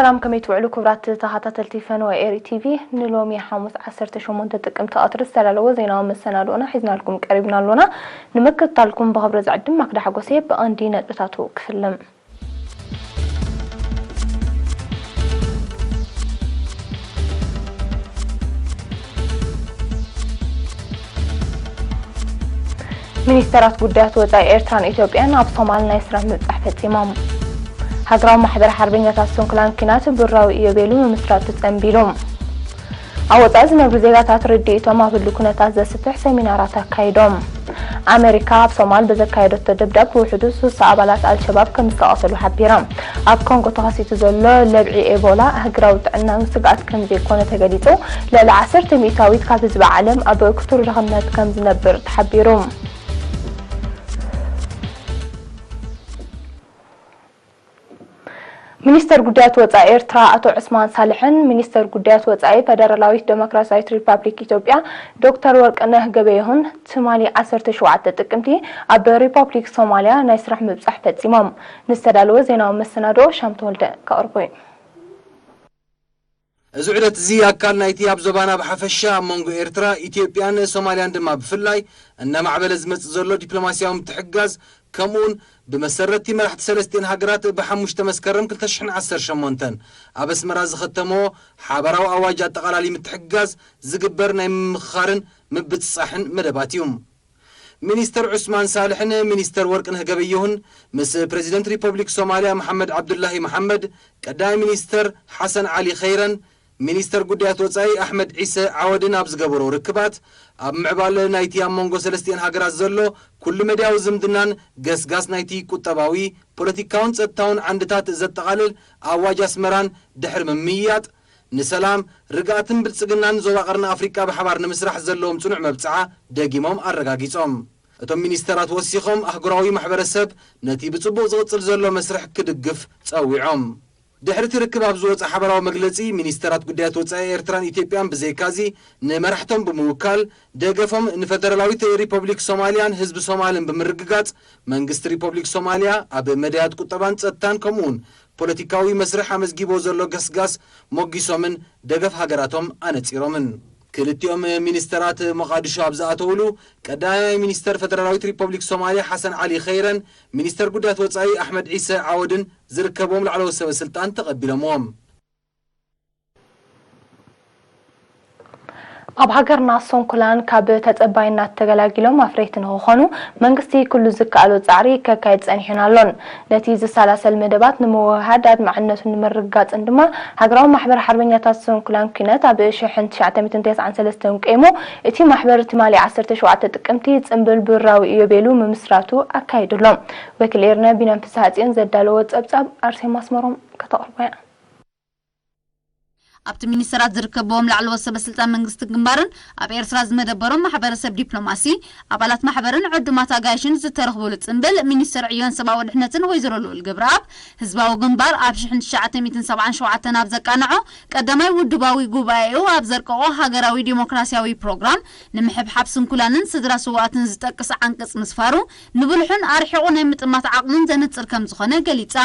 ሰላም፣ ከመይ ትውዕሉ ክቡራት ተኸታተልቲ ፈነወ ኤሪ ቲቪ? ንሎሚ ሓሙስ ዓሰርተ ሸሞንተ ጥቅምቲ ቀትሪ ዝተዳለወ ዜናዊ መሰናድኦና ሒዝናልኩም ቀሪብና ኣሎና። ንምክትታልኩም ብኽብሪ ዝዕድም ማክዳ ሓጎሴ። ብቐንዲ ነጥብታቱ ክፍልም። ሚኒስተራት ጉዳያት ወጻኢ ኤርትራን ኢትዮጵያን ኣብ ሶማል ናይ ስራሕ ምብጻሕ ፈጺሞም። ሃገራዊ ማሕበር ሓርበኛታት ስንኩላን ኲናት ብራዊ ኢዮቤሉ ምምስራቱ ጸንቢሉ። ኣብ ወጻኢ ዝነብሩ ዜጋታት ርድኢቶም ኣብ ህሉ ኩነታት ዘስፍሕ ሰሚናራት ኣካይዶም። ኣሜሪካ ኣብ ሶማል ብዘካየደቶ ደብዳብ ብውሕዱ ስሳ ኣባላት ኣልሸባብ ከም ዝተቐተሉ ሓቢራ። ኣብ ኮንጎ ተኸሲቱ ዘሎ ለብዒ ኤቦላ ኣህጉራዊ ጥዕና ስግኣት ከም ዘይኮነ ተገሊጹ። ልዕሊ ዓሰርተ ሚእታዊት ካብ ህዝቢ ዓለም ኣብ ክቱር ድኽነት ከም ዝነብር ተሓቢሩ። ሚኒስተር ጉዳያት ወጻኢ ኤርትራ ኣቶ ዑስማን ሳልሕን ሚኒስተር ጉዳያት ወጻኢ ፈደራላዊት ዴሞክራሲያዊት ሪፓብሊክ ኢትዮጵያ ዶክተር ወርቅነህ ገበየሁን ትማሊ ዓሰርተ ሸውዓተ ጥቅምቲ ኣብ ሪፓብሊክ ሶማልያ ናይ ስራሕ ምብጻሕ ፈጺሞም። ንዝተዳለወ ዜናዊ መሰናድኦ ሻም ተወልደ ከቕርቦ እዩ። እዚ ዑደት እዚ ኣካል ናይቲ ኣብ ዞባና ብሓፈሻ ኣብ መንጎ ኤርትራ፣ ኢትዮጵያን ሶማልያን ድማ ብፍላይ እናማዕበለ ዝመጽእ ዘሎ ዲፕሎማስያዊ ምትሕግጋዝ፣ ከምኡውን ብመሰረትቲ መራሕቲ ሰለስቲኤን ሃገራት ብሓሙሽተ መስከረም ክልተ ሽሕን ዓሰርተ ሸሞንተን ኣብ ኣስመራ ዝኸተሞ ሓባራዊ ኣዋጅ ኣጠቓላሊ ምትሕግጋዝ ዝግበር ናይ ምምኽኻርን ምብጽጻሕን መደባት እዩ። ሚኒስተር ዑስማን ሳልሕን ሚኒስተር ወርቅነህ ገበየሁን ምስ ፕረዚደንት ሪፐብሊክ ሶማልያ መሓመድ ዓብዱላሂ መሓመድ፣ ቀዳማይ ሚኒስተር ሓሰን ዓሊ ኸይረን ሚኒስተር ጉዳያት ወጻኢ ኣሕመድ ዒሰ ዓወድን ኣብ ዝገበሮ ርክባት፣ ኣብ ምዕባለ ናይቲ ኣብ መንጎ ሰለስቲኤን ሃገራት ዘሎ ኩሉ መድያዊ ዝምድናን ገስጋስ ናይቲ ቁጠባዊ፣ ፖለቲካውን ጸጥታውን ዓንድታት ዘጠቓልል ኣዋጅ ኣስመራን ድሕሪ ምምይያጥ፣ ንሰላም፣ ርግኣትን ብልጽግናን ዞባ ቀርኒ ኣፍሪቃ ብሓባር ንምስራሕ ዘለዎም ጽኑዕ መብጽዓ ደጊሞም ኣረጋጊጾም። እቶም ሚኒስተራት ወሲኾም፣ ኣህጉራዊ ማሕበረሰብ ነቲ ብጽቡቕ ዝቕጽል ዘሎ መስርሕ ክድግፍ ጸዊዖም። ድሕሪ እቲ ርክብ ኣብ ዝወጸ ሓባራዊ መግለጺ፣ ሚኒስተራት ጉዳያት ወጻኢ ኤርትራን ኢትዮጵያን ብዘይካዚ፣ ንመራሕቶም ብምውካል፣ ደገፎም ንፈደራላዊት ሪፐብሊክ ሶማልያን ህዝቢ ሶማልን ብምርግጋጽ፣ መንግስቲ ሪፐብሊክ ሶማልያ ኣብ መዳያት ቁጠባን ጸጥታን ከምኡውን ፖለቲካዊ መስርሕ ኣመዝጊቦ ዘሎ ገስጋስ ሞጊሶምን ደገፍ ሃገራቶም ኣነጺሮምን። ክልቲኦም ሚኒስተራት ሞቓዲሾ ኣብ ዝኣተውሉ፣ ቀዳማይ ሚኒስተር ፈደራላዊት ሪፐብሊክ ሶማልያ ሓሰን ዓሊ ኸይረን ሚኒስተር ጉዳያት ወጻኢ ኣሕመድ ዒሰ ዓወድን ዝርከብዎም ላዕለዎት ሰበ ስልጣን ተቐቢሎምዎም። ኣብ ሃገርና ስንኩላን ካብ ተጸባይነት ተገላጊሎም ኣፍረይቲ ንኽኾኑ መንግስቲ ኩሉ ዝከኣሎ ጻዕሪ ከካይድ ጸኒሑን ኣሎን። ነቲ ዝሰላሰል መደባት ንምውህሃድ ኣድማዕነቱ ንምርግጋጽን ድማ ሃገራዊ ማሕበር ሓርበኛታት ስንኩላን ኲናት ኣብ ሽሕን ትሽዓተ ሚእትን ተስዓን ሰለስተን ቆይሙ። እቲ ማሕበር ትማሊ ዓሰርተ ሸውዓተ ጥቅምቲ ጽምብል ብራዊ ኢዮቤሉ ምምስራቱ ኣካይዱ ኣሎ። ወኪል ኤርና ቢንያም ፍስሃጽዮን ዘዳለዎ ጸብጻብ ኣርሴማ ኣስመሮም ከተቕርቦ እያ። ኣብቲ ሚኒስተራት ዝርከብዎም ላዕለዎት ሰበ ስልጣን መንግስቲ ግንባርን ኣብ ኤርትራ ዝመደበሮም ማሕበረሰብ ዲፕሎማሲ፣ ኣባላት ማሕበርን ዕዱማት ኣጋይሽን ዝተረኽቡሉ ጽምብል፣ ሚኒስተር ዕዮን ሰብኣዊ ድሕነትን ወይዘሮ ልኡል ገብረኣብ፣ ህዝባዊ ግንባር ኣብ ሽሕን ትሽዓተ ሚእትን ሰብዓን ሸውዓተን ኣብ ዘቃንዖ ቀዳማይ ውድባዊ ጉባኤኡ ኣብ ዘርቀቖ ሃገራዊ ዲሞክራሲያዊ ፕሮግራም፣ ንምሕብሓብ ስንኩላንን ስድራ ስውኣትን ዝጠቅስ ዓንቀጽ ምስፋሩ፣ ንብልሑን ኣርሒቑ ናይ ምጥማት ዓቕሙን ዘነጽር ከም ዝኾነ ገሊጻ።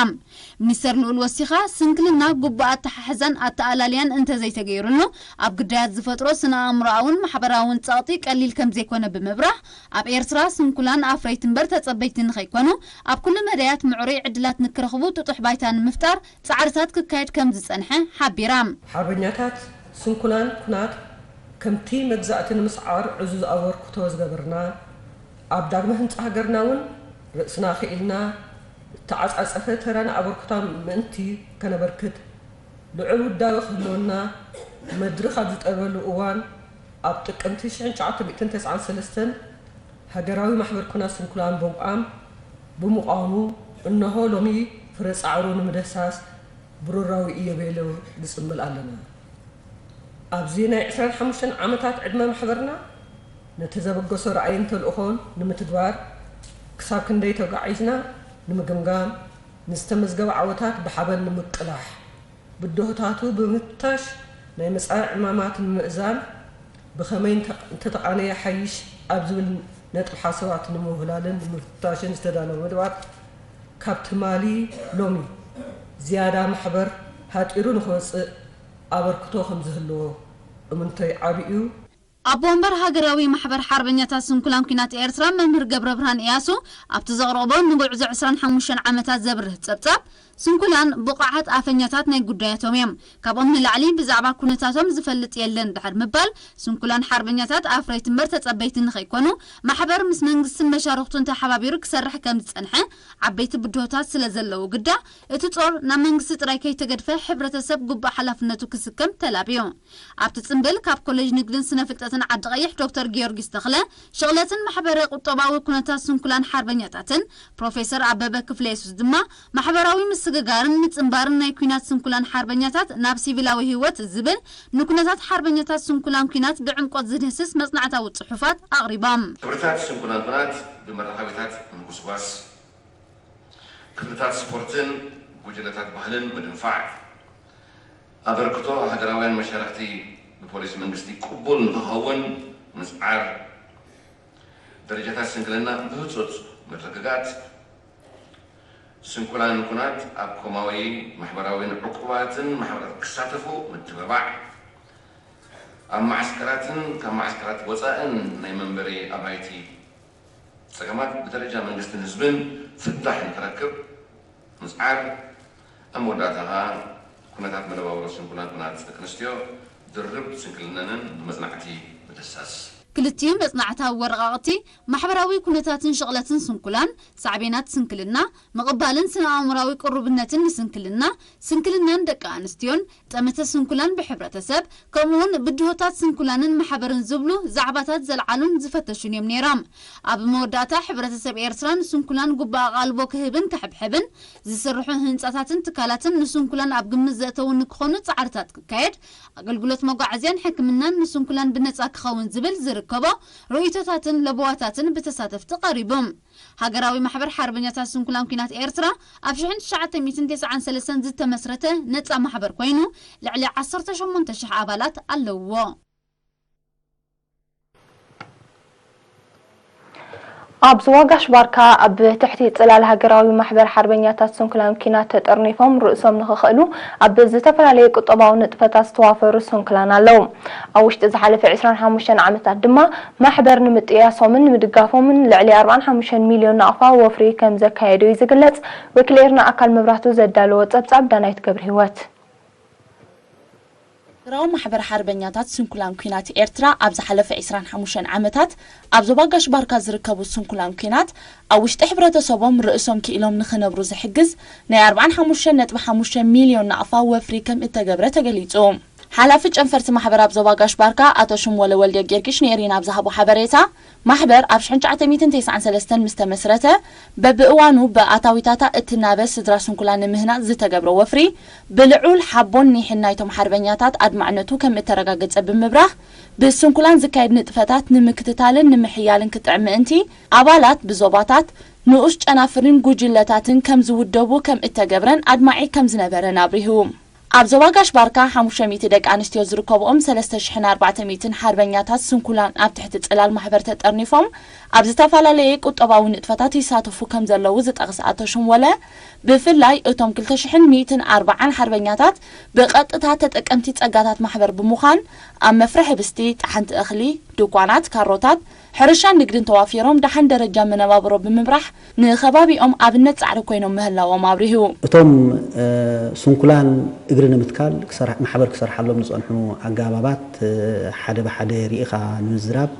ሚኒስተር ልኡል ወሲኻ፣ ስንክልና ግቡእ ኣተሓሕዛን ኣተኣላልያን እንተዘይተገይሩሉ፣ ኣብ ግዳያት ዝፈጥሮ ስነ ኣእምሮኣውን ማሕበራውን ጸቕጢ ቀሊል ከም ዘይኮነ ብምብራህ፣ ኣብ ኤርትራ ስንኩላን ኣፍረይቲ እምበር ተጸበይቲ ንኸይኮኑ፣ ኣብ ኩሉ መዳያት ምዕሩይ ዕድላት ንክረኽቡ ጥጡሕ ባይታ ንምፍጣር ጻዕርታት ክካየድ ከም ዝጸንሐ ሓቢራ። ሓርበኛታት ስንኩላን ኩናት ከምቲ መግዛእቲ ንምስዓር ዕዙዝ ኣበርክቶ ዝገበርና፣ ኣብ ዳግመ ህንጻ ሃገርና እውን ርእስና ክኢልና፣ ዝተዓጻጸፈ ተራን ኣበርክቶን ምእንቲ ከነበርክት፣ ልዑል ውዳበ ክህልወና መድርኽ ኣብ ዝጠልበሉ እዋን፣ ኣብ ጥቅምቲ ሽሕን ትሽዓተ ሚእትን ተስዓን ሰለስተን ሃገራዊ ማሕበር ኩናት ስንኩላን ብምቋም፣ ብምቋሙ፣ እነሆ ሎሚ ፍረ ጻዕሩ ንምድህሳስ ብሩራዊ ኢዮቤልዩ ንጽምብል ኣለና። ኣብዚ ናይ ዕስራን ሓሙሽተን ዓመታት ዕድመ ማሕበርና፣ ነቲ ዘበገሶ ራእይን ተልእኾን ንምትግባር ክሳብ ክንደይ ተጓዒዝና ንምግምጋም፣ ንዝተመዝገበ ዓወታት ብሓበን ንምቅላሕ፣ ብድሆታቱ ብምፍታሽ፣ ናይ መጻኢ ዕማማት ንምእዛን፣ ብኸመይ እንተ-፣ እንተተቓነየ ሓይሽ ኣብ ዝብል ነጥቢ ሓሳባት ንምውህላልን ንምፍታሽን ዝተዳለወ መደባት፣ ካብ ትማሊ ሎሚ ዝያዳ ማሕበር ሃጢሩ ንኽወፅእ ኣበርክቶ ከምዝህልዎ እምንቶይ ዓብዩ። ኣቦ ወንበር ሃገራዊ ማሕበር ሓርበኛታት ስንኩላን ኲናት ኤርትራ መምህር ገብረብርሃን እያሱ ኣብቲ ዘቕረቦ ንጉዕዞ ዕስራን ሓሙሽተን ዓመታት ዘብርህ ጸብጻብ፣ ስንኩላን ብቑዓት ኣፈኛታት ናይ ጉዳያቶም እዮም። ካብኦም ንላዕሊ ብዛዕባ ኩነታቶም ዝፈልጥ የለን ድሕር ምባል፣ ስንኩላን ሓርበኛታት ኣፍረይቲ እምበር ተጸበይቲ ንኸይኮኑ፣ ማሕበር ምስ መንግስትን መሻርኽቱን ተሓባቢሩ ክሰርሕ ከም ዝጸንሐ፣ ዓበይቲ ብድሆታት ስለ ዘለዉ ግዳ፣ እቲ ጾር ናብ መንግስቲ ጥራይ ከይተገድፈ ሕብረተሰብ ግቡእ ሓላፍነቱ ክስከም ተላብዩ። ኣብቲ ጽምብል ካብ ኮሌጅ ንግድን ስነ ፍልጠትን ዓዲ ቀይሕ ዶክተር ጊዮርጊስ ተኽለ፣ ሽቕለትን ማሕበረ ቁጠባዊ ኩነታት ስንኩላን ሓርበኛታትን፣ ፕሮፌሰር ኣበበ ክፍለ የሱስ ድማ ማሕበራዊ ምስግጋርን ምጽንባርን ናይ ኲናት ስንኩላን ሓርበኛታት ናብ ሲቪላዊ ህይወት ዝብል ንኩነታት ሓርበኛታት ስንኩላን ኲናት ብዕምቆት ዝድህስስ መጽናዕታዊ ጽሑፋት ኣቕሪቦም። ክብርታት ስንኩላን ኲናት ብመራኸቢታት ምጉስጓስ፣ ክፍልታት ስፖርትን ጉጅለታት ባህልን ምድንፋዕ፣ ኣበርክቶ ሃገራውያን መሻርኽቲ ብፖሊሲ መንግስቲ ቅቡል ንኽኸውን ምጽዓር፣ ደረጃታት ስንክልና ብህጹጽ ምርግጋጽ፣ ስንኩላን ኩናት ኣብ ኮማዊ ማሕበራዊን ዕቁባትን ማሕበራት ክሳተፉ ምትብባዕ፣ ኣብ መዓስከራትን ካብ መዓስከራት ወጻእን ናይ መንበሪ ኣባይቲ ጸገማት ብደረጃ መንግስትን ህዝብን ፍታሕ ንክረክብ ምጽዓር፣ ኣብ መወዳእታ ከኣ ኩነታት መነባብሮ ስንኩላን ኩናት ደቂ ኣንስትዮ ድርብ ስንክልነንን ብመጽናዕቲ ምድህሳስ። ክልቲኡ መጽናዕታዊ ወረቓቕቲ፣ ማሕበራዊ ኩነታትን ሽቕለትን ስንኩላን፣ ሳዕቤናት ስንክልና፣ ምቕባልን ስነ-ኣእምሮኣዊ ቅሩብነትን ንስንክልና፣ ስንክልናን ደቂ ኣንስትዮን፣ ጠመተ ስንኩላን ብሕብረተሰብ፣ ከምኡውን ብድሆታት ስንኩላንን ማሕበርን ዝብሉ ዛዕባታት ዘልዓሉን ዝፈተሹን እዮም ነይሮም። ኣብ መወዳእታ፣ ሕብረተሰብ ኤርትራ ንስንኩላን ግቡእ ኣቓልቦ ክህብን ክሕብሕብን፣ ዝስርሑ ህንጻታትን ትካላትን ንስንኩላን ኣብ ግምት ዘእተዉ ንክኾኑ ጻዕርታት ክካየድ፣ ኣገልግሎት መጓዓዝያን ሕክምናን ንስንኩላን ብነጻ ክኸውን ዝብል ዝርከቦ ርእይቶታትን ለበዋታትን ብተሳተፍቲ ቀሪቡ። ሃገራዊ ማሕበር ሓርበኛታት ስንኩላን ኲናት ኤርትራ ኣብ ሽሕን ትሽዓተ ሚእትን ተስዓን ሰለስተን ዝተመስረተ ነጻ ማሕበር ኮይኑ፣ ልዕሊ ዓሰርተ ሸሞንተ ሽሕ ኣባላት ኣለውዎ። ኣብ ዞባ ጋሽ ባርካ ኣብ ትሕቲ ጽላል ሃገራዊ ማሕበር ሓርበኛታት ስንኩላን ኲናት ተጠርኒፎም ርእሶም ንኽኽእሉ ኣብ ዝተፈላለየ ቁጠባዊ ንጥፈታት ዝተዋፈሩ ስንኩላን ኣለዉ። ኣብ ውሽጢ ዝሓለፈ ዕስራን ሓሙሽተን ዓመታት ድማ ማሕበር ንምጥያሶምን ንምድጋፎምን ልዕሊ ኣርባዓን ሓሙሽተን ሚልዮን ናቕፋ ወፍሪ ከም ዘካየዱ እዩ ዝግለጽ። ወኪል ኤርና ኣካል መብራህቱ ዘዳለዎ ጸብጻብ ዳናይት ገብረህይወት። ሃገራዊ ማሕበር ሓርበኛታት ስንኩላን ኲናት ኤርትራ ኣብ ዝሓለፈ ዕስራን ሓሙሽተን ዓመታት ኣብ ዞባ ጋሽ ባርካ ዝርከቡ ስንኩላን ኲናት ኣብ ውሽጢ ሕብረተሰቦም ርእሶም ክኢሎም ንኽነብሩ ዝሕግዝ ናይ ኣርባዓን ሓሙሽተን ነጥቢ ሓሙሽተ ሚልዮን ናቕፋ ወፍሪ ከም እተገብረ ተገሊጹ። ሓላፊ ጨንፈርቲ ማሕበር ኣብ ዞባ ጋሽ ባርካ ኣቶ ሽምወለ ወልደ ጊዮርጊስ ንኤሪና ኣብ ዝሃቦ ሓበሬታ፣ ማሕበር ኣብ ሽሕን ትሽዓተ ሚእትን ተስዓን ሰለስተን ምስ ተመስረተ፣ በብእዋኑ ብኣታዊታታ እትናበ ስድራ ስንኩላን ንምህናጽ ዝተገብሮ ወፍሪ፣ ብልዑል ሓቦን ኒሕን ናይቶም ሓርበኛታት ኣድማዕነቱ ከም እተረጋገጸ ብምብራህ፣ ብስንኩላን ዝካየድ ንጥፈታት ንምክትታልን ንምሕያልን ክጥዕም ምእንቲ፣ ኣባላት ብዞባታት፣ ንኡስ ጨናፍርን ጉጅለታትን ከም ዝውደቡ ከም እተገብረን ኣድማዒ ከም ዝነበረን ኣብሪሁ። ኣብ ዞባ ጋሽ ባርካ ሓሙሽተ ሚእቲ ደቂ ኣንስትዮ ዝርከብኦም ሰለስተ ሽሕን ኣርባዕተ ሚእትን ሓርበኛታት ስንኩላን ኣብ ትሕቲ ጽላል ማሕበር ተጠርኒፎም ኣብ ዝተፈላለየ ቁጠባዊ ንጥፈታት ይሳተፉ ከም ዘለዉ ዝጠቕስ ኣቶ ሽምወለ፣ ብፍላይ እቶም ክልተ ሽሕን ሚእትን ኣርባዓን ሓርበኛታት ብቐጥታ ተጠቀምቲ ጸጋታት ማሕበር ብምዃን ኣብ መፍረ ሕብስቲ፣ ጠሓንቲ እኽሊ፣ ድኳናት፣ ካሮታት፣ ሕርሻን ንግድን ተዋፊሮም ደሓን ደረጃ መነባብሮ ብምምራሕ ንኸባቢኦም ኣብነት ጻዕሪ ኮይኖም ምህላዎም ኣብሪሁ። እቶም ስንኩላን እግሪ ንምትካል ማሕበር ክሰርሓሎም ዝጸንሑ ኣገባባት ሓደ ብሓደ ርኢኻ ንምዝራብ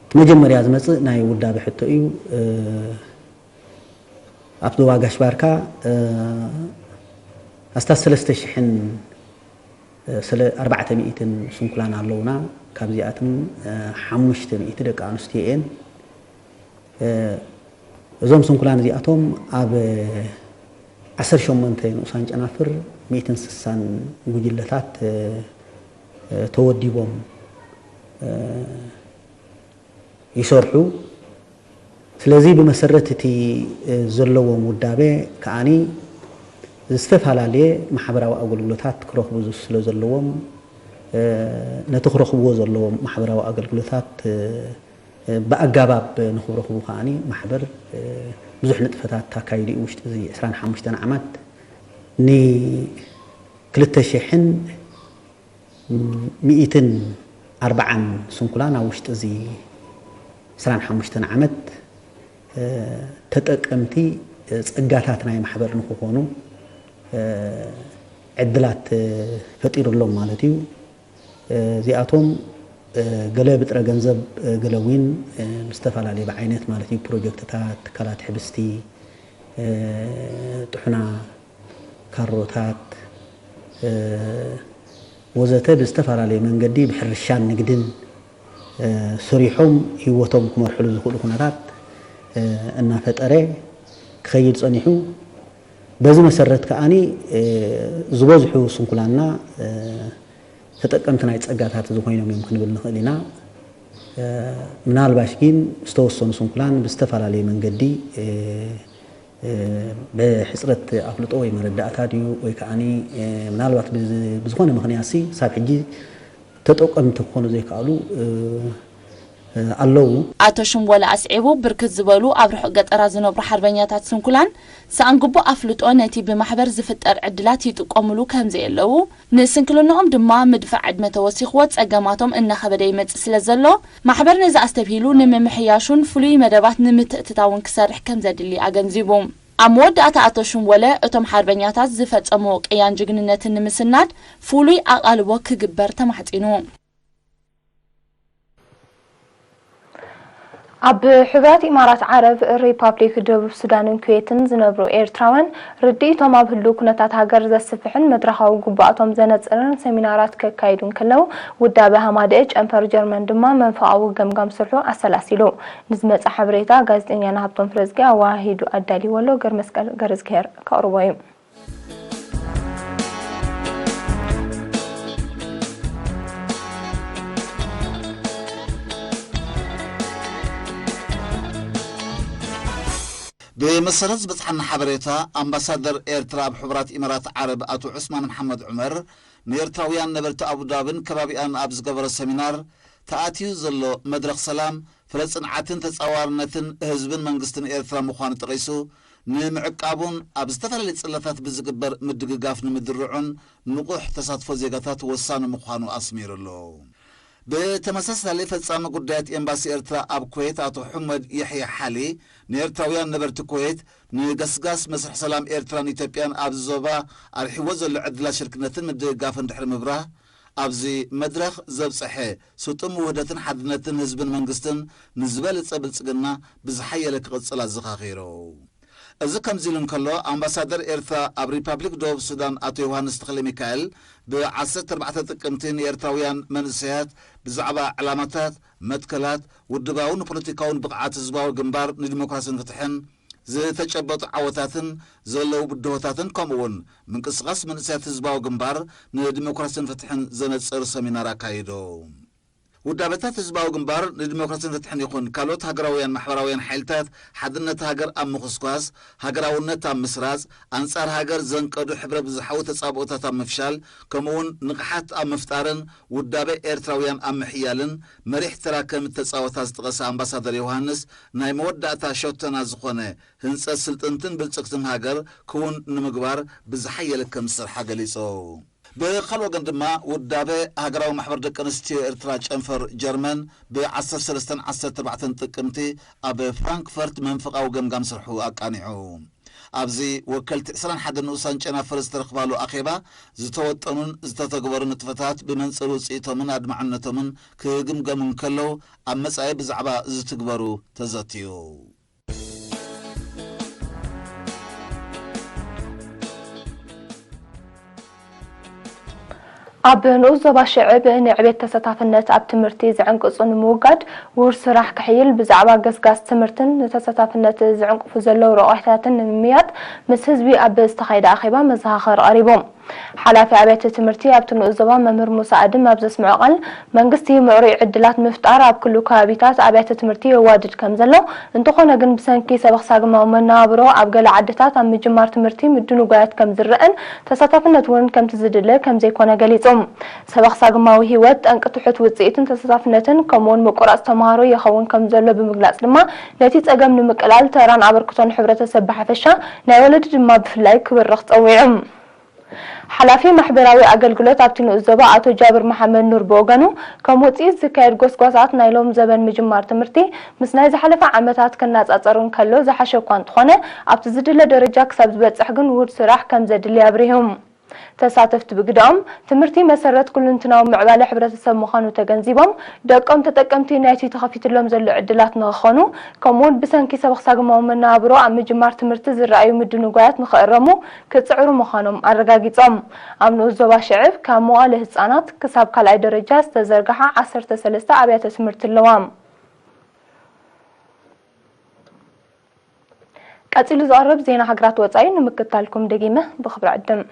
እቲ መጀመርያ ዝመጽእ ናይ ውዳበ ሕቶ እዩ። ኣብ ዞባ ጋሽ ባርካ ኣስታት ሰለስተ ሽሕን ኣርባዕተ ሚእትን ስንኩላን ኣለዉና። ካብዚኣቶም ሓሙሽተ ሚእቲ ደቂ ኣንስትዮ እየን። እዞም ስንኩላን እዚኣቶም ኣብ ዓሰርተ ሸሞንተ ንኡሳን ጨናፍር ሚእትን ስሳን ጉጅለታት ተወዲቦም ይሰርሑ። ስለዚ ብመሰረት እቲ ዘለዎም ውዳበ ከኣ ዝተፈላለየ ማሕበራዊ ኣገልግሎታት ክረኽቡ ስለ ዘለዎም ነቲ ክረኽብዎ ዘለዎም ማሕበራዊ ኣገልግሎታት ብኣጋባብ ንኽረኽቡ ከኣ ማሕበር ብዙሕ ንጥፈታት ኣካይዱ እዩ። ውሽጢ እዚ ዕስራን ሓሙሽተን ዓመት ን ክልተ ሽሕን ሚእትን ኣርባዓን ስንኩላን ኣብ ውሽጢ እዚ ዕስራን ሓሙሽተን ዓመት ተጠቀምቲ ጸጋታት ናይ ማሕበር ንክኾኑ ዕድላት ፈጢሩሎም ማለት እዩ። እዚኣቶም ገለ ብጥረ ገንዘብ፣ ገለ እውን ብዝተፈላለየ ብዓይነት ማለት እዩ፣ ፕሮጀክትታት፣ ትካላት ሕብስቲ፣ ጥሑና፣ ካሮታት ወዘተ ብዝተፈላለየ መንገዲ ብሕርሻን ንግድን ሰሪሖም ህይወቶም ክመርሕሉ ዝኽእሉ ኩነታት እናፈጠረ ክኸይድ ጸኒሑ። በዚ መሰረት ከኣኒ ዝበዝሑ ስንኩላንና ተጠቀምቲ ናይ ጸጋታት እዚ ኮይኖም እዮም ክንብል ንኽእል ኢና። ምናልባሽ ግን ዝተወሰኑ ስንኩላን ብዝተፈላለየ መንገዲ ብሕፅረት ኣፍልጦ ወይ መረዳእታ ድዩ ወይ ከዓኒ ምናልባት ብዝኾነ ምኽንያት ሲ ሳብ ሕጂ ተጠቀምቲ ክኾኑ ዘይከኣሉ ኣለዉ። ኣቶ ሽምቦለ ኣስዒቡ፣ ብርክት ዝበሉ ኣብ ርሑቕ ገጠራት ዝነብሩ ሓርበኛታት ስንኩላን ሰኣን ግቡእ ኣፍልጦ ነቲ ብማሕበር ዝፍጠር ዕድላት ይጥቀሙሉ ከም ዘየለዉ፣ ንስንክልንኦም ድማ ምድፋእ ዕድመ ተወሲኽዎ ጸገማቶም እናኸበደ ይመጽእ ስለ ዘሎ፣ ማሕበር ነዚ ኣስተብሂሉ ንምምሕያሹን ፍሉይ መደባት ንምትእትታውን ክሰርሕ ከም ዘድሊ ኣገንዚቡ። ኣብ መወዳእታ ኣቶ ሽምቦለ፣ እቶም ሓርበኛታት ዝፈጸምዎ ቅያን ጅግንነትን ንምስናድ ፍሉይ ኣቓልቦ ክግበር ተማሕጺኑ። ኣብ ሕቡራት ኢማራት ዓረብ፣ ሪፓብሊክ ደቡብ ሱዳንን ኩዌትን ዝነብሩ ኤርትራውያን ርድኢቶም ኣብ ህሉው ኩነታት ሃገር ዘስፍሕን መድረኻዊ ግቡኣቶም ዘነጽርን ሰሚናራት ከካይዱ እንከለዉ፣ ውዳበ ሃማደኤ ጨንፈር ጀርመን ድማ መንፈቓዊ ገምጋም ስርሑ ኣሰላሲሉ። ንዝመጽእ ሓበሬታ ጋዜጠኛና ሃብቶም ፍረዝጊ ኣወሃሂዱ ኣዳልይዎ ኣሎ። ገርመስቀል ገረዝግሄር ከቕርቦ እዩ። ብመሰረት ዝበጽሓና ሓበሬታ፣ ኣምባሳደር ኤርትራ ኣብ ሕቡራት ኢማራት ዓረብ ኣቶ ዑስማን መሓመድ ዑመር ንኤርትራውያን ነበርቲ ኣቡዳብን ከባቢኣን ኣብ ዝገበሮ ሰሚናር፣ ተኣትዩ ዘሎ መድረኽ ሰላም፣ ፍረ ጽንዓትን ተጻዋርነትን ህዝብን መንግስትን ኤርትራ ምዃኑ ጠቒሱ፣ ንምዕቃቡን ኣብ ዝተፈላለዩ ጽላታት ብዝግበር ምድግጋፍ ንምድርዑን ንቑሕ ተሳትፎ ዜጋታት ወሳኒ ምዃኑ ኣስሚሩ ኣሎ። ብተመሳሳሊ፣ ፈጻሚ ጉዳያት ኤምባሲ ኤርትራ ኣብ ኩዌት ኣቶ ሑመድ የሕያ ሓሊ፣ ንኤርትራውያን ነበርቲ ኩዌት ንገስጋስ መስርሕ ሰላም ኤርትራን ኢትዮጵያን ኣብዚ ዞባ ኣርሒዎ ዘሎ ዕድላት ሽርክነትን ምድግጋፍን ድሕሪ ምብራህ፣ ኣብዚ መድረኽ ዘብጸሐ ስጡም ውህደትን ሓድነትን ህዝብን መንግስትን ንዝበለጸ ብልጽግና ብዝሓየለ ክቕጽል ኣዘኻኺሩ። እዚ ከምዚ ኢሉ እንከሎ፣ ኣምባሳደር ኤርትራ ኣብ ሪፓብሊክ ደቡብ ሱዳን ኣቶ ዮሃንስ ተኽለሚካኤል ብ ዓሰርተ ኣርባዕተ ጥቅምቲ ንኤርትራውያን መንእሰያት ብዛዕባ ዕላማታት፣ መትከላት፣ ውድባውን ፖለቲካውን ብቕዓት ህዝባዊ ግንባር ንዲሞክራስን ፍትሕን ዝተጨበጡ ዓወታትን ዘለዉ ብድሆታትን ከምኡውን ምንቅስቓስ መንእሰያት ህዝባዊ ግንባር ንዲሞክራስን ፍትሕን ዘነጽር ሰሚናር ኣካይዱ። ውዳበታት ህዝባዊ ግንባር ንዲሞክራስን ፍትሕን ይኹን ካልኦት ሃገራውያን ማሕበራውያን ሓይልታት ሓድነት ሃገር ኣብ ምኹስኳስ፣ ሃገራውነት ኣብ ምስራጽ፣ ኣንጻር ሃገር ዘንቀዱ ሕብረ ብዙሓዊ ተጻብኦታት ኣብ ምፍሻል፣ ከምኡውን ንቕሓት ኣብ ምፍጣርን ውዳበ ኤርትራውያን ኣብ ምሕያልን መሪሕ ተራ ከም እተጻወታ ዝጠቐሰ ኣምባሳደር ዮሃንስ፣ ናይ መወዳእታ ሸቶና ዝኾነ ህንጸት ስልጥንትን ብልጽግትን ሃገር ክውን ንምግባር ብዝሓየለ ከም ዝሰርሓ ገሊጹ። ብኻልእ ወገን ድማ፣ ውዳበ ሃገራዊ ማሕበር ደቂ ኣንስትዮ ኤርትራ ጨንፈር ጀርመን ብ ዓሰርተ ሰለስተን ዓሰርተ ኣርባዕተን ጥቅምቲ ኣብ ፍራንክፈርት መንፈቓዊ ገምጋም ስርሑ ኣቃኒዑ። ኣብዚ ወከልቲ ዕስራን ሓደን ንኡሳን ጨናፍር ዝተረኽባሉ ኣኼባ፣ ዝተወጠኑን ዝተተግበሩ ንጥፈታት ብመንጽር ውጽኢቶምን ኣድማዕነቶምን ክግምገሙ እንከለዉ፣ ኣብ መጻኢ ብዛዕባ ዝትግበሩ ተዘትዩ። ኣብ ንኡስ ዞባ ሽዕብ ንዕቤት ተሳታፍነት ኣብ ትምህርቲ ዝዕንቅጹ ንምውጋድ ውር ስራሕ ክሕይል ብዛዕባ ገስጋስ ትምህርትን ንተሳታፍነት ዝዕንቅፉ ዘለዉ ረቋሒታትን ንምምያጥ ምስ ህዝቢ ኣብ ዝተኻየደ ኣኼባ መዘኻኸሪ ቀሪቡ። ሓላፊ ኣብያተ ትምህርቲ ኣብቲ ንኡስ ዞባ መምህር ሙሳ ኣድም ኣብ ዘስምዖ ቃል፣ መንግስቲ ምዕሩይ ዕድላት ምፍጣር ኣብ ኩሉ ከባቢታት ኣብያተ ትምህርቲ የዋድድ ከም ዘሎ፣ እንተኾነ ግን ብሰንኪ ሰበኽ ሳግማዊ መነባብሮ ኣብ ገለ ዓድታት ኣብ ምጅማር ትምህርቲ ምድንጓያት ከም ዝረአን ተሳታፍነት እውን ከምቲ ዝድለ ከም ዘይኮነ ገሊጹ። ሰበኽ ሳግማዊ ህይወት ጠንቂ ትሑት ውጽኢትን ተሳታፍነትን ከምኡውን ምቁራጽ ተምሃሮ ይኸውን ከም ዘሎ ብምግላጽ ድማ ነቲ ጸገም ንምቅላል ተራን ኣበርክቶን ሕብረተሰብ ብሓፈሻ ናይ ወለዲ ድማ ብፍላይ ክብርኽ ጸዊዑ። ሓላፊ ማሕበራዊ ኣገልግሎት ኣብቲ ንኡስ ዞባ ኣቶ ጃብር መሓመድ ኑር ብወገኑ፣ ከም ውጽኢት ዝካየድ ጎስጓሳት ናይ ሎም ዘበን ምጅማር ትምህርቲ ምስ ናይ ዝሓለፈ ዓመታት ክነጻጸር እንከሎ ዝሓሸ እኳ እንተኾነ፣ ኣብቲ ዝድለ ደረጃ ክሳብ ዝበጽሕ ግን ውሁድ ስራሕ ከም ዘድሊ ኣብሪሁ። ተሳተፍቲ ብግደኦም፣ ትምህርቲ መሰረት ኩልንትናዊ ምዕባለ ሕብረተሰብ ምዃኑ ተገንዚቦም፣ ደቆም ተጠቀምቲ ናይቲ ተኸፊትሎም ዘሎ ዕድላት ንኽኾኑ፣ ከምኡውን ብሰንኪ ሰበኽሳግማዊ መነባብሮ ኣብ ምጅማር ትምህርቲ ዝረኣዩ ምድንጓያት ንኽእረሙ ክጽዕሩ ምዃኖም ኣረጋጊጾም። ኣብ ንኡስ ዞባ ሽዕብ ካብ መዋለ ህጻናት ክሳብ ካልኣይ ደረጃ ዝተዘርግሓ ዓሰርተ ሰለስተ ኣብያተ ትምህርቲ ኣለዋ። ቀጺሉ ዝቐርብ ዜና ሃገራት ወጻኢ ንምክታልኩም ደጊመ ብኽብሪ ዕድም።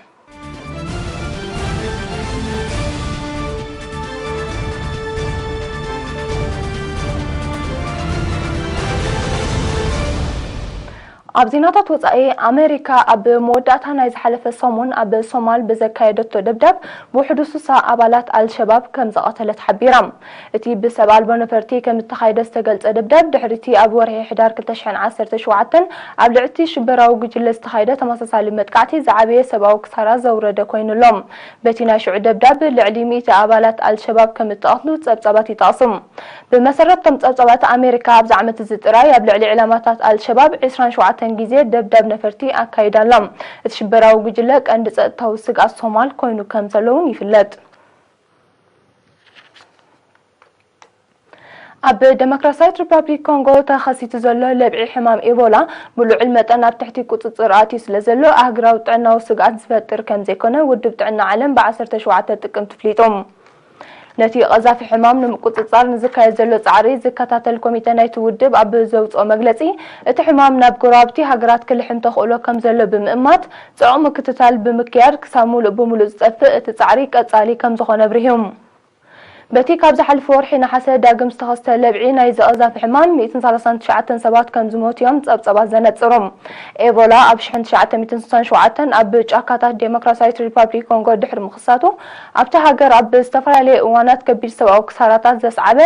ኣብ ዜናታት ወጻኢ፣ ኣሜሪካ ኣብ መወዳእታ ናይ ዝሓለፈ ሰሙን ኣብ ሶማል ብዘካየደቶ ደብዳብ፣ ብውሕዱ ስሳ ኣባላት ኣልሸባብ ከም ዝቐተለት ሓቢራ። እቲ ብሰብ ኣልቦ ነፈርቲ ከም እተኻየደ ዝተገልጸ ደብዳብ፣ ድሕሪቲ ኣብ ወርሒ ሕዳር ክልተ ሽሕን ዓሰርተ ሸውዓተን ኣብ ልዕሊ ሽበራዊ ጉጅለ ዝተኻየደ ተመሳሳሊ መጥቃዕቲ ዝዓበየ ሰብኣዊ ክሳራ ዘውረደ ኮይኑ ኣሎ። በቲ ናይ ሽዑ ደብዳብ፣ ልዕሊ ሚእቲ ኣባላት ኣልሸባብ ከም እተቐትሉ ጸብጻባት ይጠቕሱ። ብመሰረት እቶም ጸብጻባት፣ ኣሜሪካ ኣብዚ ዓመት እዚ ጥራይ ኣብ ልዕሊ ዕላማታት ኣልሸባብ ዕስራን ሸውዓተን ግዜ ደብዳብ ነፈርቲ ኣካይዳ ኣላ። እቲ ሽበራዊ ጉጅለ ቀንዲ ጸጥታዊ ስግኣት ሶማል ኮይኑ ከም ዘሎ እውን ይፍለጥ። ኣብ ደሞክራሲያዊት ሪፓብሊክ ኮንጎ ተኸሲቱ ዘሎ ለብዒ ሕማም ኤቦላ ብልዑል መጠን ኣብ ትሕቲ ቁጽጽር ኣትዩ ስለ ዘሎ፣ ኣህጉራዊ ጥዕናዊ ስግኣት ዝፈጥር ከም ዘይኮነ ውድብ ጥዕና ዓለም ብ ዓሰርተ ሸውዓተ ጥቅምቲ ኣፍሊጡ። ነቲ ቀዛፊ ሕማም ንምቁጽጻር ንዝካየድ ዘሎ ጻዕሪ ዝከታተል ኮሚተ ናይቲ ውድብ ኣብ ዘውጽኦ መግለጺ፣ እቲ ሕማም ናብ ጎረባብቲ ሃገራት ክልሕም ተኽእሎ ከም ዘሎ ብምእማት፣ ጽዑቕ ምክትታል ብምክያድ ክሳብ ምሉእ ብምሉእ ዝጠፍእ እቲ ጻዕሪ ቀጻሊ ከም ዝኾነ ኣብሪሁ። በቲ ካብ ዝሓለፈ ወርሒ ነሓሰ ዳግም ዝተኸስተ ለብዒ ናይዚ ቀዛፊ ሕማም፣ ሚእትን ሰላሳን ትሽዓተን ሰባት ከም ዝሞቱ እዮም ጸብጸባት ዘነጽሩ። ኤቦላ ኣብ ሽሕን ትሽዓተ ሚእትን ስሳን ሸውዓተን ኣብ ጫካታት ዴሞክራሲያዊት ሪፓብሊክ ኮንጎ ድሕሪ ምኽሳቱ፣ ኣብታ ሃገር ኣብ ዝተፈላለየ እዋናት ከቢድ ሰብኣዊ ክሳራታት ዘስዓበ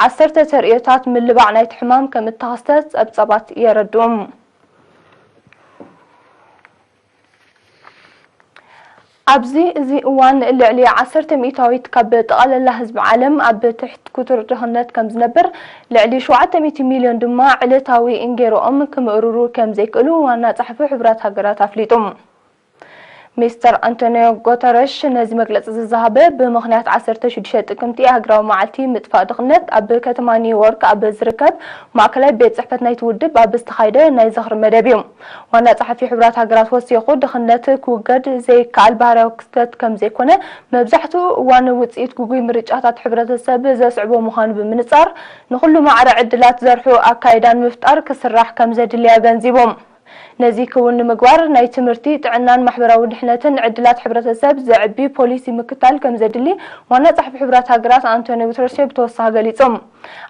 ዓሰርተ ተርእዮታት ምልባዕ ናይቲ ሕማም ከም እተኸስተ ጸብጸባት የረድኡ። ኣብዚ እዚ እዋን ልዕሊ ዓሰርተ ሚእታዊት ካብ ጠቕላላ ህዝቢ ዓለም ኣብ ትሕቲ ክቱር ድኽነት ከም ዝነብር፣ ልዕሊ ሸውዓተ ሚእቲ ሚልዮን ድማ ዕለታዊ እንጌሮኦም ክምእርሩ ከም ዘይክእሉ ዋና ጸሓፊ ሕቡራት ሃገራት ኣፍሊጡ። ሚስተር ኣንቶኒዮ ጉተረሽ ነዚ መግለጺ ዝሃበ ብምኽንያት ዓሰርተ ሽዱሽተ ጥቅምቲ ኣህጉራዊ መዓልቲ ምጥፋእ ድኽነት ኣብ ከተማ ኒውዮርክ ኣብ ዝርከብ ማእከላይ ቤት ጽሕፈት ናይቲ ውድብ ኣብ ዝተኻየደ ናይ ዝኽሪ መደብ እዩ። ዋና ጸሓፊ ሕቡራት ሃገራት ወሲኹ፣ ድኽነት ክውገድ ዘይከኣል ባህርያዊ ክስተት ከም ዘይኮነ፣ መብዛሕትኡ እዋን ውጽኢት ግጉይ ምርጫታት ሕብረተሰብ ዘስዕቦ ምዃኑ ብምንጻር፣ ንኹሉ ማዕረ ዕድላት ዘርሑ ኣካይዳን ምፍጣር ክስራሕ ከም ዘድሊ ኣገንዚቦም። ነዚ ክውን ንምግባር፣ ናይ ትምህርቲ፣ ጥዕናን ማሕበራዊ ድሕነትን ዕድላት ሕብረተሰብ ዘዕቢ ፖሊሲ ምክታል ከም ዘድሊ ዋና ጸሓፊ ሕቡራት ሃገራት ኣንቶኒዮ ጉተረሽ ብተወሳኺ ገሊጾም።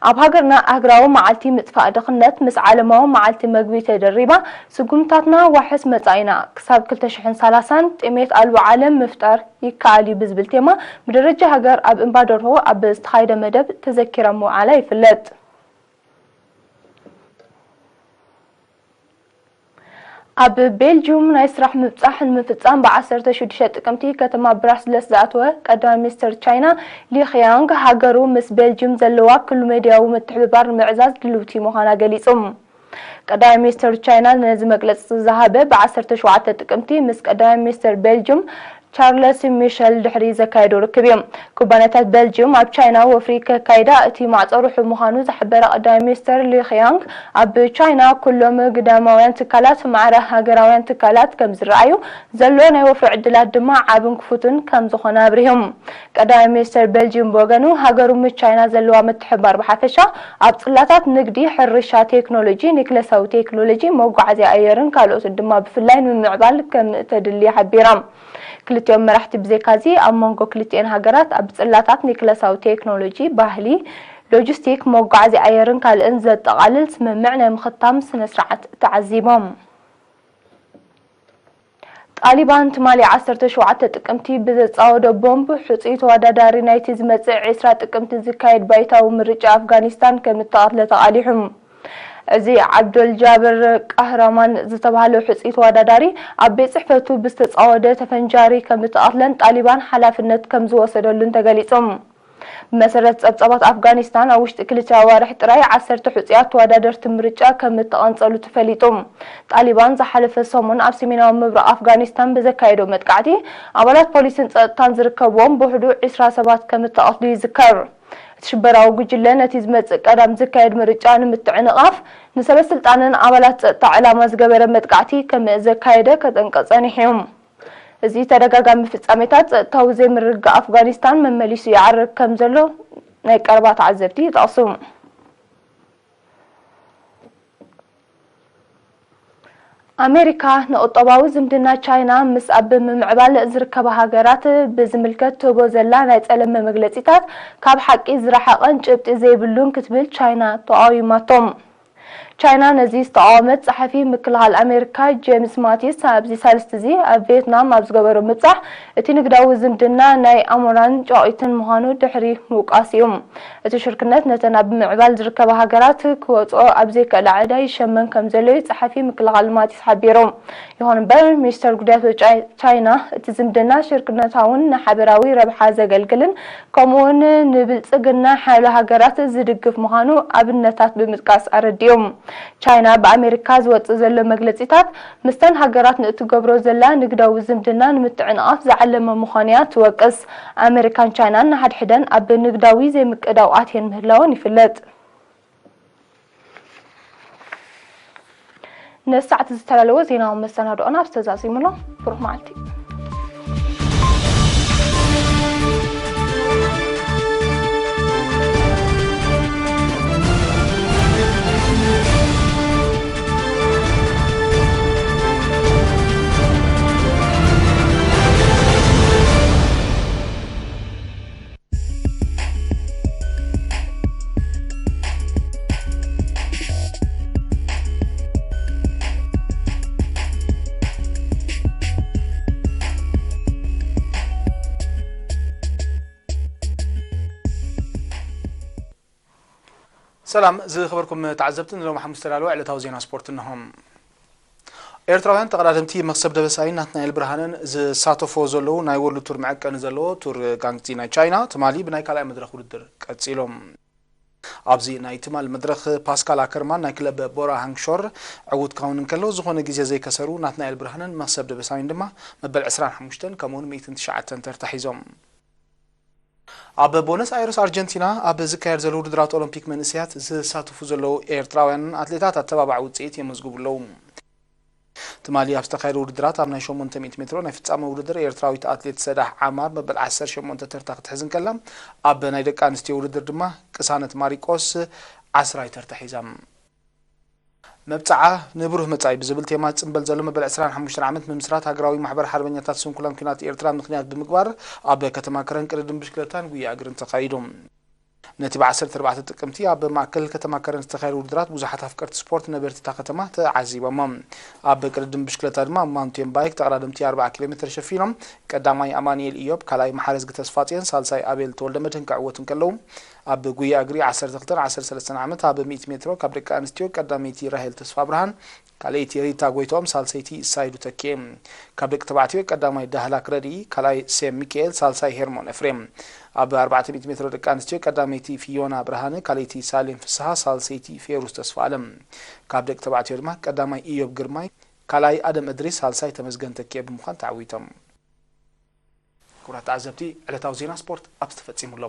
ኣብ ሃገርና ኣህጉራዊ መዓልቲ ምጥፋእ ድኽነት ምስ ዓለማዊ መዓልቲ መግቢ ተደሪባ፣ ስጉምታትና ዋሕስ መጻኢና፣ ክሳብ ክልተ ሽሕን ሰላሳን ጥሜት ኣልቦ ዓለም ምፍጣር ይከኣል እዩ ብዝብል ቴማ፣ ብደረጃ ሃገር ኣብ እምባ ደርሆ ኣብ ዝተኻየደ መደብ ተዘኪራ ምውዓላ ይፍለጥ። ኣብ ቤልጅዩም ናይ ስራሕ ምብጻሕ ንምፍጻም ብ ዓሰርተ ሽዱሽተ ጥቅምቲ ከተማ ብራስለስ ዝኣተወ ቀዳማይ ሚኒስተር ቻይና ሊ ኺያንግ፣ ሃገሩ ምስ ቤልጅዩም ዘለዋ ኩሉ መዳያዊ ምትሕብባር ንምዕዛዝ ድልውቲ ምዃና ገሊጹ። ቀዳማይ ሚኒስተር ቻይና ነዚ መግለጺ ዝሃበ ብ ዓሰርተ ሸውዓተ ጥቅምቲ ምስ ቀዳማይ ሚኒስተር ቤልጅዩም ቻርለስ ሚሸል ድሕሪ ዘካየዶ ርክብ እዩ። ኩባንያታት ቤልጅዩም ኣብ ቻይና ወፍሪ ከካይዳ እቲ ማዕጾ ርሑው ምዃኑ ዝሓበረ ቀዳማይ ሚኒስተር ሊ ኺያንግ፣ ኣብ ቻይና ኩሎም ግዳማውያን ትካላት ማዕረ ሃገራውያን ትካላት ከም ዝረኣዩ፣ ዘሎ ናይ ወፍሪ ዕድላት ድማ ዓብን ክፉትን ከም ዝኾነ ኣብሪሁ። ቀዳማይ ሚኒስተር ቤልጅዩም ብወገኑ፣ ሃገሩ ምስ ቻይና ዘለዋ ምትሕብባር ብሓፈሻ ኣብ ጽላታት ንግዲ፣ ሕርሻ፣ ቴክኖሎጂ፣ ኒክለሳዊ ቴክኖሎጂ፣ መጓዓዝያ ኣየርን ካልኦትን ድማ ብፍላይ ንምምዕባል ከም እተድሊ ሓቢራ። ክልቲኦም መራሕቲ ብዘይካዚ፣ ኣብ መንጎ ክልቲኤን ሃገራት ኣብ ጽላታት ኒክለሳዊ ቴክኖሎጂ፣ ባህሊ፣ ሎጂስቲክ፣ መጓዓዝያ ኣየርን ካልእን ዘጠቓልል ስምምዕ ናይ ምኽታም ስነ ስርዓት ተዓዚቦም። ጣሊባን ትማሊ ዓሰርተ ሸውዓተ ጥቅምቲ ብዘጻወዶ ቦምብ፣ ሕጹይ ተወዳዳሪ ናይቲ ዝመጽእ ዕስራ ጥቅምቲ ዝካየድ ባይታዊ ምርጫ ኣፍጋኒስታን ከም እተቐትለ ተቓሊሑ። እዚ ዓብዶል ጃብር ቃህራማን ዝተባህለ ሕጹይ ተወዳዳሪ ኣብ ቤት ጽሕፈቱ ብዝተጻወደ ተፈንጃሪ ከም ዝተቐትለን ጣሊባን ሓላፍነት ከም ዝወሰደሉን ተገሊጹ። ብመሰረት ጸብጻባት ኣፍጋኒስታን፣ ኣብ ውሽጢ ክልተ ኣዋርሕ ጥራይ ዓሰርተ ሕጹያት ተወዳደርቲ ምርጫ ከም እተቐንጸሉ ተፈሊጡ። ጣሊባን ዝሓለፈ ሰሙን ኣብ ሰሜናዊ ምብራቕ ኣፍጋኒስታን ብዘካየዶ መጥቃዕቲ፣ ኣባላት ፖሊስን ጸጥታን ዝርከብዎም ብውሕዱ ዕስራ ሰባት ከም እተቐትሉ ይዝከር። እቲ ሽበራዊ ጉጅለ ነቲ ዝመጽእ ቀዳም ዝካየድ ምርጫ ንምትዕንቓፍ፣ ንሰበ ስልጣንን ኣባላት ጸጥታ ዕላማ ዝገበረ መጥቃዕቲ ከም ዘካየደ ከጠንቅቕ ጸኒሑ እዩ። እዚ ተደጋጋሚ ፍጻሜታት ጸጥታዊ ዘይምርግጋእ ኣፍጋኒስታን መመሊሱ ይዓርግ ከም ዘሎ ናይ ቀረባ ተዓዘብቲ ይጠቕሱ። ኣሜሪካ ንቁጠባዊ ዝምድና ቻይና ምስ ኣብ ምምዕባል ዝርከባ ሃገራት ብዝምልከት ትህቦ ዘላ ናይ ጸለመ መግለጺታት ካብ ሓቂ ዝረሓቐን ጭብጢ ዘይብሉን ክትብል ቻይና ተቓዊማቶም። ቻይና ነዚ ዝተቓወመት ጸሓፊ ምክልኻል ኣሜሪካ ጄምስ ማቲስ ኣብዚ ሳልስቲ እዚ ኣብ ቪየትናም ኣብ ዝገበሮ ምብጻሕ፣ እቲ ንግዳዊ ዝምድና ናይ ኣሞራን ጨቒትን ምዃኑ ድሕሪ ምውቃስ እዩ። እቲ ሽርክነት ነተን ኣብ ምዕባል ዝርከባ ሃገራት ክወጽኦ ኣብ ዘይክእላ ዕዳ ይሸመን ከም ዘሎ እዩ ጸሓፊ ምክልኻል ማቲስ ሓቢሩ። ይኹን እምበር፣ ሚኒስተር ጉዳያት ወጻኢ ቻይና፣ እቲ ዝምድና ሽርክነታውን ንሓበራዊ ረብሓ ዘገልግልን ከምኡውን ንብልጽግና ሓያሎ ሃገራት ዝድግፍ ምዃኑ ኣብነታት ብምጥቃስ ኣረዲኡ። ቻይና ብኣሜሪካ ዝወጽእ ዘሎ መግለጺታት፣ ምስተን ሃገራት ንእትገብሮ ዘላ ንግዳዊ ዝምድና ንምትዕንቓፍ ዝዓለመ ምዃኑ እያ ትወቅስ። ኣሜሪካን ቻይናን ንሓድሕደን ኣብ ንግዳዊ ዘይምቅዳው ኣትየን ምህላወን ይፍለጥ። ንሰዓት ዝተዳለወ ዜናዊ መሰናድኦና ኣብዚ ተዛዚሙ ኣሎ። ብሩኽ መዓልቲ። ሰላም ዝኸበርኩም ተዓዘብቲ፣ ንሎም ሓሙስ ተዳለወ ዕለታዊ ዜና ስፖርት እንሆ። ኤርትራውያን ተቐዳደምቲ መክሰብ ደበሳይን ናትናኤል ብርሃንን ዝሳተፎ ዘለዉ ናይ ወርልድ ቱር መዐቀኒ ዘለዎ ቱር ጋንግዚ ናይ ቻይና ትማሊ ብናይ ካልኣይ መድረኽ ውድድር ቀጺሎም። ኣብዚ ናይ ትማሊ መድረኽ ፓስካል ኣከርማን ናይ ክለብ ቦራ ሃንግሾር ዕዉት ካውን እንከሎ፣ ዝኾነ ግዜ ዘይከሰሩ ናትናኤል ብርሃንን መክሰብ ደበሳይን ድማ መበል ዕስራን ሓሙሽተን ከምኡውን ሚእትን ትሽዓተን ተርታ ሒዞም። ኣብ ቦነስ ኣይረስ ኣርጀንቲና ኣብ ዝካየድ ዘሎ ውድድራት ኦሎምፒክ መንእሰያት ዝሳተፉ ዘለዉ ኤርትራውያንን ኣትሌታት ኣተባባዒ ውጽኢት የመዝግቡ ኣለዉ። ትማሊ ኣብ ዝተኻየደ ውድድራት ኣብ ናይ ሸሞንተ ሚእቲ ሜትሮ ናይ ፍጻመ ውድድር ኤርትራዊት ኣትሌት ሰዳሕ ዓማር መበል ዓሰርተ ሸሞንተ ተርታ ክትሕዝ እንከላ፣ ኣብ ናይ ደቂ ኣንስትዮ ውድድር ድማ ቅሳነት ማሪቆስ ዓስራይ ተርታ ሒዛ። መብጽዓ ንብሩህ መጻኢ ብዝብል ቴማ ዝጽንበል ዘሎ መበል ዕስራን ሓሙሽተን ዓመት ምምስራት ሃገራዊ ማሕበር ሓርበኛታት ስንኩላን ኲናት ኤርትራ ምኽንያት ብምግባር፣ ኣብ ከተማ ከረን ቅድድም ብሽክለታን ጉያ እግርን ተኻይዱ። ነቲ ብ ዓሰርተ ኣርባዕተ ጥቅምቲ ኣብ ማእከል ከተማ ከረን ዝተኻየደ ውድድራት ብዙሓት ኣፍቀርቲ ስፖርት ነበርቲ እታ ከተማ ተዓዚቦሞ። ኣብ ቅድድም ብሽክለታ ድማ ማውንቴን ባይክ ተቐዳደምቲ ኣርብዓ ኪሎ ሜትር ሸፊኖም። ቀዳማይ ኣማኑኤል ኢዮብ፣ ካልኣይ መሓረዝጊ ተስፋጽዮን፣ ሳልሳይ ኣቤል ተወልደመድህን ክዕወቱ እንከለዉ፣ ኣብ ጉያ እግሪ ዓሰርተ ክልተን ዓሰርተ ሰለስተን ዓመት ኣብ ሚእቲ ሜትሮ ካብ ደቂ ኣንስትዮ ቀዳመይቲ ራሄል ተስፋብርሃን፣ ካልኣይቲ ሪታ ጎይትኦም፣ ሳልሰይቲ ሳይዱ ተኪኤ። ካብ ደቂ ተባዕትዮ ቀዳማይ ዳህላክ ረድኢ፣ ካልኣይ ሴም ሚካኤል፣ ሳልሳይ ሄርሞን ኤፍሬም። ኣብ ኣርባዕተ ሚእቲ ሜትሮ ደቂ ኣንስትዮ ቀዳመይቲ ፊዮና ብርሃነ፣ ካልኣይቲ ሳሌም ፍስሃ፣ ሳልሰይቲ ፌሩዝ ተስፋኣለም። ካብ ደቂ ተባዕትዮ ድማ ቀዳማይ ኢዮብ ግርማይ፣ ካልኣይ ኣደም እድሪስ፣ ሳልሳይ ተመስገን ተኪኤ ብምዃን ተዓዊቶም። ክቡራት ተዓዘብቲ፣ ዕለታዊ ዜና ስፖርት ኣብዚ ተፈጺሙ ኣሎ።